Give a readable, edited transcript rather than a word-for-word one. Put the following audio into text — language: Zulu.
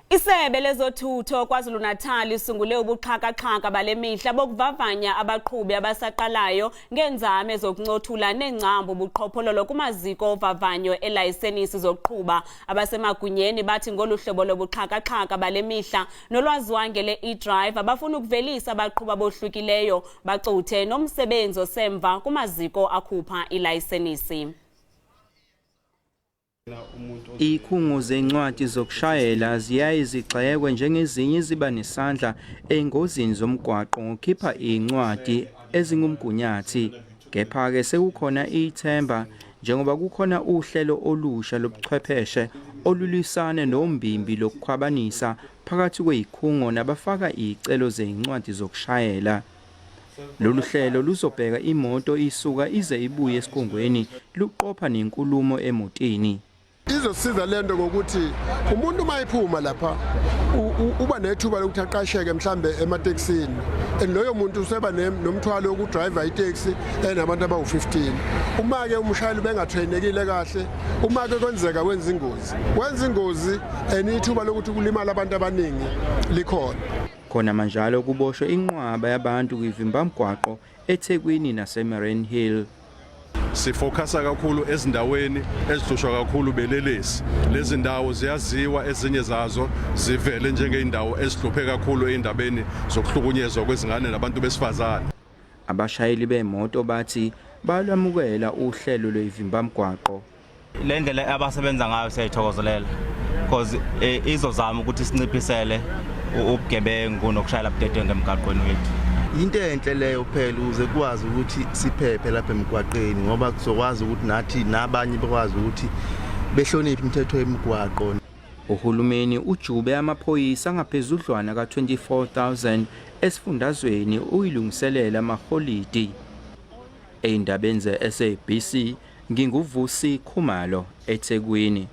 Isebe lezothutho KwaZulu-Natal lisungule ubuxhakaxhaka bale mihla bokuvavanya abaqhubi abasaqalayo ngeenzame zokuncothula neengcambu ubuqhophololo kumaziko ovavanyo elayisenisi zokuqhuba. Abasemagunyeni bathi ngolu hlobo lobuxhakaxhaka bale mihla nolwaziwa ngele e-drive abafuna ukuvelisa abaqhubi abohlukileyo bacuthe nomsebenzi osemva kumaziko akhupha ilayisenisi. Izikhungo zencwadi zokushayela ziyaye zigxekwe njengezinye eziba nesandla engozini zomgwaqo ngokukhipha izincwadi ezingumgunyathi. Kepha-ke sekukhona ithemba njengoba kukhona uhlelo olusha lobuchwepheshe olulwisana nombimbi lokukhwabanisa phakathi kwezikhungo nabafaka izicelo zezincwadi zokushayela. Lolu hlelo luzobheka imoto isuka ize ibuye esikhungweni luqopha nenkulumo emotini. Izosiza lento ngokuthi umuntu uma ephuma lapha uba nethuba lokuthi aqasheke mhlambe ematekisini and loyo muntu useba nomthwalo wokudrayiva iteksi enabantu abawu-15. Uma-ke umshayeli ubengatrainekile kahle, uma-ke kwenzeka wenza ingozi, wenza ingozi and ithuba lokuthi kulimala abantu abaningi likhona. Khona manjalo kuboshwe inqwaba yabantu kwivimbamgwaqo eThekwini naseMariannhill. Sifokhasa kakhulu ezindaweni ezihlushwa kakhulu belelesi. Lezi ndawo ziyaziwa, ezinye zazo zivele njengey'ndawo ezihluphe kakhulu ey'ndabeni zokuhlukunyezwa kwezingane nabantu besifazane. Abashayeli bemoto bathi balwamukela uhlelo lwevimbamgwaqo. Le ndlela abasebenza ngayo siyayithokozelela because izozama ukuthi sinciphisele ubugebengu nokushayela budedengu emgaqweni wethu. Into enhle leyo phela ukuze kwazi ukuthi siphephe lapha emgwaqeni ngoba kuzokwazi ukuthi nathi nabanye bekwazi ukuthi behloniphe imithetho yemigwaqo. Uhulumeni ujube amaphoyisa angaphezudlwana ka-24,000 esifundazweni uyilungiselela amaholidi. Ey'ndabeni ze-SABC nginguVusi Khumalo eThekwini.